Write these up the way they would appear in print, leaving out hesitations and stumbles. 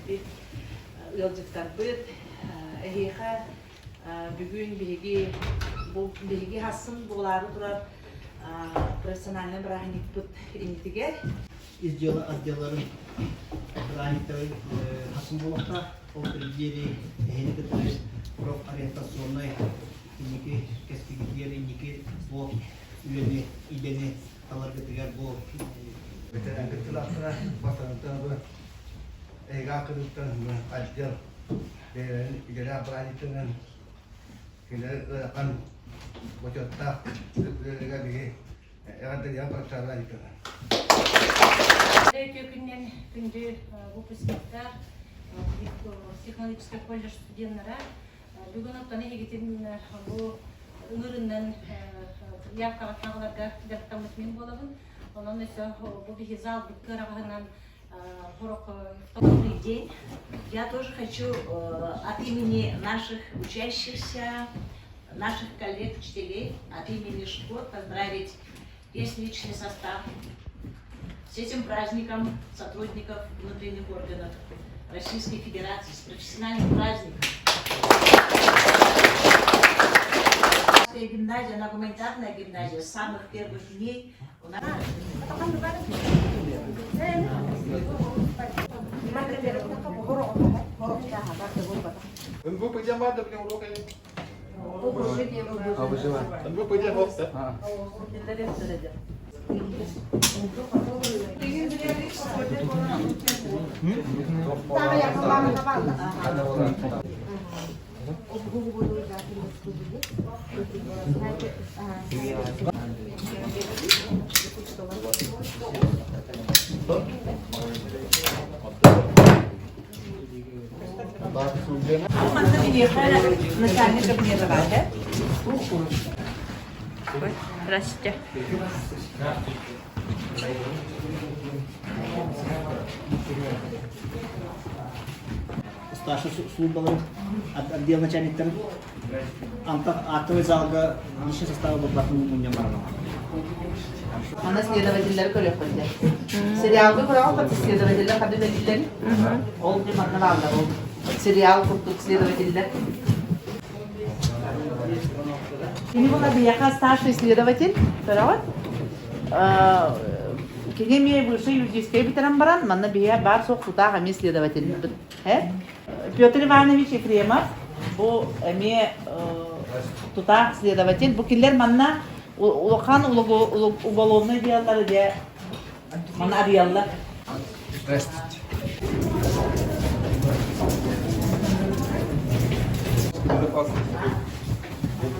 кэлбит ыалдьыттарбыт, эһиэхэ бүгүн биһиги бу биһиги хассын буолаары турар профессиональнай бырааһынньыкпыт иннитигэр Ис дьыала отделларын бырааһынньыктары хассын буолуохтаах. Ол диэри эһини кытары профориентационнай инники кэскилгитигэр инники суол үлэни, идэни таларгытыгар бу Бэтэрээн кыттыылаахтара бастакыттан бу эһиги ааккытыттан отдел бэйэлэрин идэлээх бырааһынньыктарынан кинилэр ыарахан бочуоттаах үлэлэригэр биһи эҕэрдэлиэҕин профессиональнай Үтүө күнүнэн күндү выпускниктар, технологическай колледж студеннара. Бүгүн оттон эһигитин бу ыҥырыннан явкаҕа хааларга дьарыктаммыт мин буолабын. Онон өссө бу биһи залбыт кыараҕаһынан Добрый день. Я тоже хочу от имени наших учащихся, наших коллег, учителей, от имени школ поздравить весь личный состав с этим праздником сотрудников внутренних органов Российской Федерации, с профессиональным праздником. Гимназия, она гуманитарная гимназия, с самых первых дней у нас... Манна биһиэхэ начальник кабинета баар да? Здравствуйте. Старший службаларын отдел начальниктарын антах актовый залга личный состава буолбатын мунньан баран. Ана следователлэри көрүөххүн дэ. Сериалга көрөҕүт следователлэр ханна үлэлииллэрин? Ол дьэ манна бааллар ол. Сериал курдук следователлэр. Кини була биһиэхэ старший следователь, көрөҕүт? Кини эмиэ высший юридическай бүтэрэн баран, манна биһиэхэ баар суох тутаах эмиэ следователь. Петр Иванович Ефремов бу эмиэ тутаах следователь. Бу кинилэр манна улахан уголовнай дьыалалары дьэ манна арыйаллар. Здравствуйте. Безопасности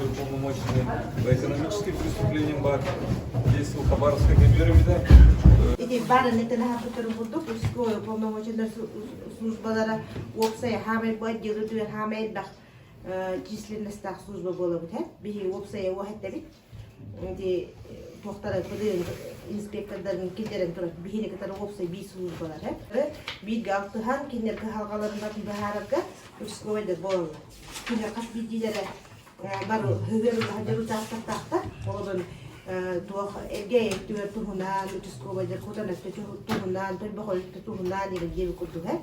уполномоченный по экономическим преступлениям бар. Действовал Хабаровской губернии. Ити баар иннитин аһаппыттарын курдук участковай уполномоченнай службалара уопсай хаамай бу отделы түгэр хаамай элбэх численностаах служба буолабыт һэ биһи уопсайа уоһэттэбит ити туохтара инспектордарын киллэрэн турар биһини кытары уопсай биир службалар һэ бииргэ алтыһан кинилэр кыһалҕаларын быһаарарга участковайдар буолаллар кинилэр хас биирдиилэрэ бары һыгыр дьон учаастактаахтар олорон туох эргэ өттүгэр туһунан участковайдар кутан өттө туһунан төрбөх өттө туһунан диэн диэби курдук э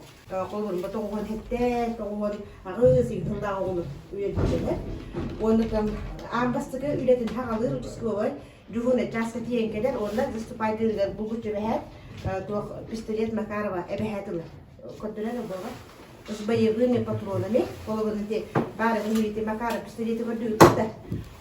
холобурун тоҕуһун хэттэ тоҕуһун аҕыс тыллаах оҕону үөрдүлэр уонна там аан бастакы үлэтин хаҕалыыр участковай дьуһун чааска тиийэн кэлэр уонна выступайдыырыгар булгуччу эбэһээт туох пистолет Макарова эбэһээт ылар көрдөрөр буолар С боевыми патронами, холобур ити баара иһити Макаров пистолеты көрдүбүт да,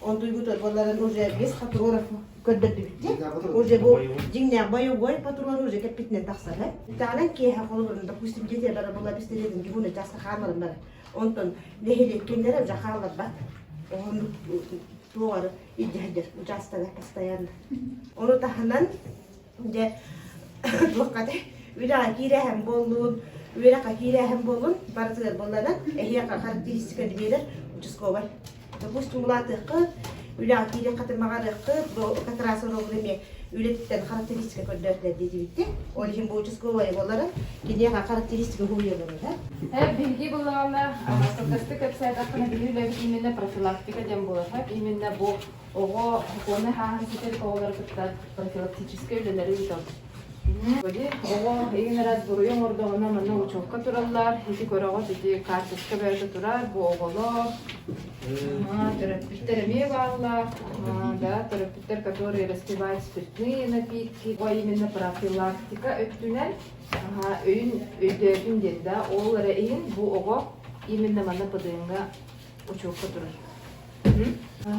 он туйгутар буолларын уже без патронов көрдөрдүбүт Уже бу дьиҥнээх боевой патрон уже кэппитинэн тахсар. Таанан киэһэ холобурун, допустим, дети бара була пистолетин дьуһуна часка хааларын бара. Онтон нэһилиэккиннэрэ уже хаалларбат. Оһон туоҕары илдьэһдэр учаастага постоянно. Ону таһынан Дьэ, туохха да үлэҕэ киирээһин буоллун, үөрэххэ киирээһин буоллун, барытыгар буоллана эһиэхэ характеристиканы биэрэр участковай. Допустим, улаатыаххыт, үлэҕэ киириэххитин баҕарыаххыт, бу как раз оруобуна эмиэ үлэтиттэн характеристика көрдөөхтөр диэтибитти. Ол иһин бу участковай буолара киниэхэ характеристика уһуйаллар да. Биһиги буллаҕына, кылгастык кэпсээтэххинэ, биһиги үлэбит именно профилактика диэн буолар. Именно бу оҕо сокуоннай хааһын ситэр оҕолору кытта профилактическай үлэлэри ыытабыт. Оҕо игин раз буруйу оҥордоҕуна манна учуокка тураллар, ити көрөҕүт ити карточка бэйэтэ турар, бу оҕолор, төрөппүттэр эмиэ бааллар, да, төрөппүттэр, которые распивают спиртные напитки, именно профилактика өттүнэн өйүн өйдөөтүн диэн да, ол эрэ иһин бу оҕо именно манна ПДН-га учуокка турар.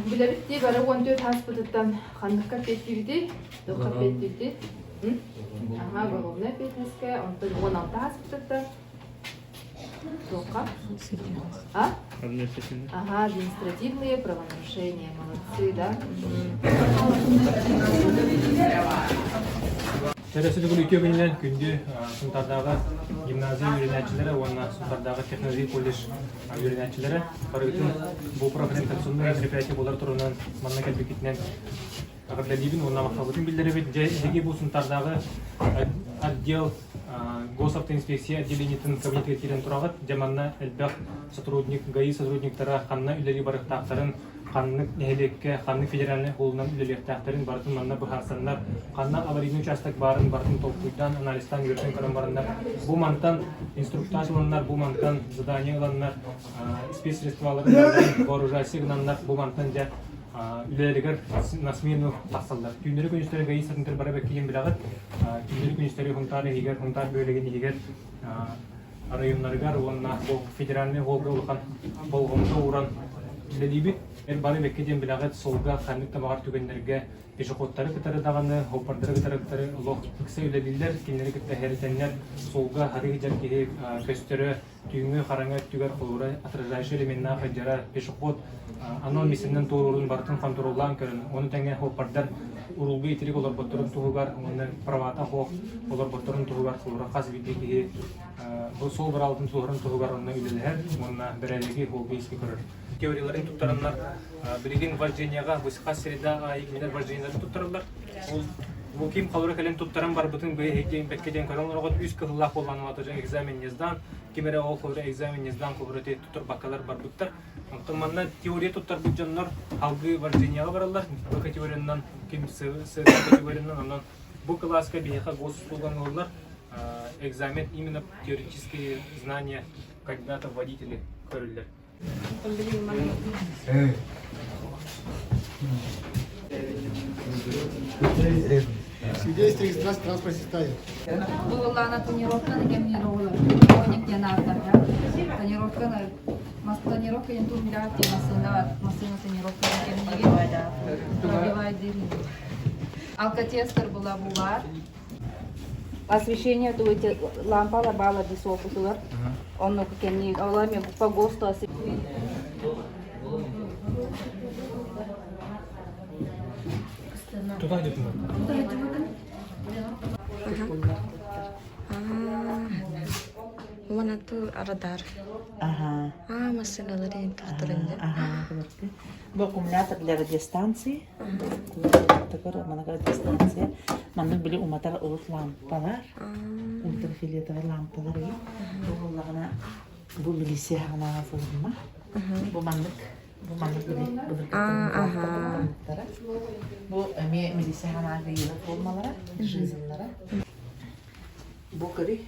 Билэбит дии бары 14 ааспытыттан ханныкка эппиэттиибитий? Туохха эппиэттиибитий? Аха, уголовнай эппиэтинэскэ, онтон 16 ааспытыттан туохха? А? Ага, административные правонарушения. Молодцы, да? Тэрээсэ бүгүн үтүө күнүнэн күндү Сунтаардааҕы гимназия үөрэнээччилэрэ уонна Сунтаардааҕы технология колледж үөрэнээччилэрэ барыгытын бу профориентационнай мероприятие буолар турунан манна кэлбиккитинэн эҕэрдэлиибин уонна махталбытын биллэрэбит. Дьэ, эһиги бу Сунтаардааҕы отдел госавтоинспекция отделениетын кабинетыгар киирэн тураҕыт. Дьэ, манна элбэх сотрудник, ГАИ сотрудниктара ханна үлэлии барыахтаахтарын ханнык нэһилиэккэ, ханнык федеральнай суолунан үлэлиэхтээхтэрин барытын манна быһаарсаннар, ханна аварийнай учаастак баарын барытын толкуйдаан, анализтаан үөрэтэн көрөн бараннар, бу мантан инструктаж ыланнар, бу мантан задание ыланнар, спецсредстволарын вооружайся гынаннар, бу мантан дьэ үлэлэригэр на смену тахсаллар. Түүннэри күнүстэри ГАИ сатынтыр бара бэккиин билэҕит. Түүннэри күнүстэри Хунтаар иһигэр, Хунтаар бөөлэгин иһигэр районнарыгар уонна бу федеральнай суолга улахан болҕомто ууран үлэлиибит. Эр бары бэккэ диэн билэҕит, суолга ханнык да баҕар түгэннэргэ пешеходтары кытары даҕаны, хоппардары кытары кытары олох ыкса үлэлииллэр, кинилэри кытта хэритэннэр суолга харыы сылдьар киһи көстөрө, түүҥҥү хараҥа өттүгэр холуура отражающий элеменнаах сылдьара, пешеход анал миссионан туоруурун барытын хонтуруоллаан көрөн, ону тэҥэ хоппардар уруулга итирик олорботторун туһугар уонна правата суох олорботторун туһугар холуура хас биирдии киһи бу суол быраабылатын тутуһарын туһугар онно үлэлэһэр уонна бэрээдэги суолга иискэ көрөр. Теорияларын туттараннар билигин вождениеҕа хас среда аайы кинилэр вождениеларын туттараллар. Ол бу ким холура кэлэн туттаран барбытын бэйэ бэккэ диэн көрөн олороҕут үс кыһыллаах буоллаан уже экзамен не сдан ким эрэ ол холура экзамен не сдан холура туттарбаккалар барбыттар. Онтон манна теория туттарбыт дьоннор алгыы вождениеҕа бараллар. Б категориянан ким С категориянан онон бу кылааска биһиэхэ госуслуган ылаллар экзамен именно теоретические знания кандидатов водители көрүллэр. Свидетельство регистрации транспортных средств. Буоллаана тонировканы кэмниир оҕолор. Коник диэн ааттарга. Тонировканы тонировка диэн туох билэҕит диэн массыына массыына тонировканы кэмниигин. Пробивай диир. Алкотестер была бу баар. Освещение то эти лампалар баалар дии суолтутугар. Оннук кэмниир. Олор мен по ГОСТу Туда идет. Уонна ту радар. Ага. А, массыыналар тохторун Ага, Бу аккумулятор для радиостанции. Такой маннык радиостанция. Маннык били уматар урут лампалар. Ультрафиолетовый лампалар. Бу буоллаҕына бу милиция хаҕынааҕы форма. Бу маннык бу маннык били былыргыттан Бу эмиэ милиция хаҕынааҕы ыйыла формалара, жизнлара. Бу көрүй.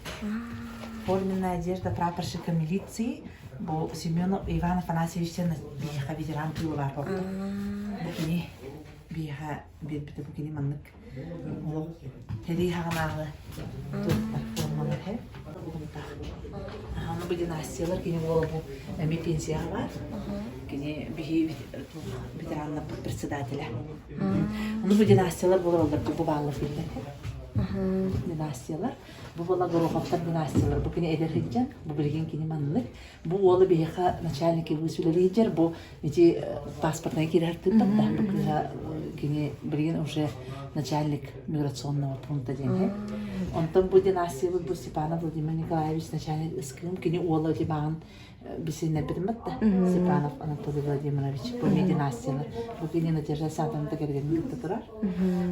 Форменная одежда прапорщика милиции. Бу Семенов Иван Афанасьевич биһиэхэ ветеран тыылар орто. Бу кини биһиэхэ биэрбитэ бу кини маннык олох сэрии хаҕынааҕы туохтар формалар һэ Аны бу династиялар кини уола бу эмиэ пенсияҕа баар. Кини биһи ветераннарбыт председателя. Аны бу династиялар буолаллар бу бааллар биллэр. Династиялар. Бу буола Гороховтар династиялар. Бу кини эдэр сылдьан, бу билигин кини маннык. Бу уолу биһиэхэ начальник вуз үлэлиир бу ити паспортнай киирэр тыыппат да бу кыыһа кини билигин уже начальник миграционного пункта диэн Онтон бу династиябыт бу Степанов Владимир Николаевич начальник ыскыым кини уола ити мааҕын бисиннэрбитим да Степанов Анатолий Владимирович бу эмиэ династиялар бу кини Надежда Александровна кэргэнин кытта турар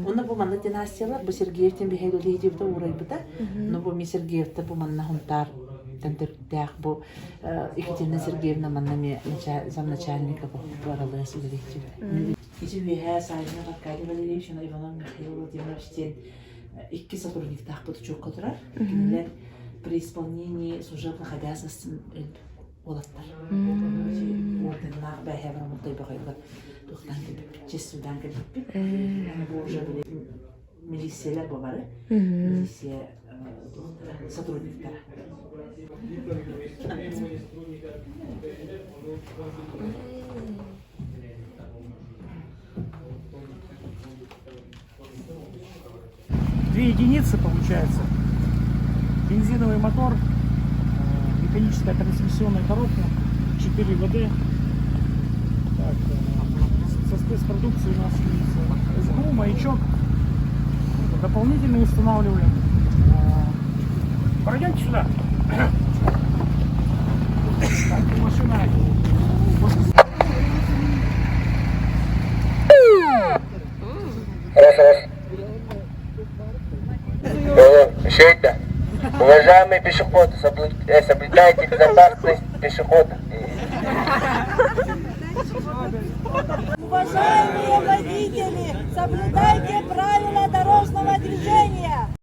Онно бу манна династиялар бу Сергеевтин биһиги уурайбыта но бу ми Сергеевтер бу манна Хунтаар төнтөрүктээх бу Екатерина Сергеевна манна эмиэ замначальника бу аралыас үлэлиэхчибит. Ити үөһээ Саввинов Аркадий Валерьевич уонна Иванов Михаил Владимирович диэн. Икки сотрудниктаахпыт учуокка турар. Кинилэр при исполнении служебных обязанностей уолаттар. Орденнаах бэйэ бараммыт бөҕөйгө туохтаан кэлбиппит, честуйдаан кэлбиппит. Бу уже милициялар бу бары. Милиция сотрудниктара. Две единицы получается. Бензиновый мотор, э, механическая трансмиссионная коробка, 4 ВД. Так, э, со спецпродукцией у нас имеется СБУ, маячок. Дополнительно устанавливаем. Э, пройдемте сюда. Так, машина. Шейда. Уважаемые пешеходы, соблюдайте безопасность пешеходов. Уважаемые водители, соблюдайте.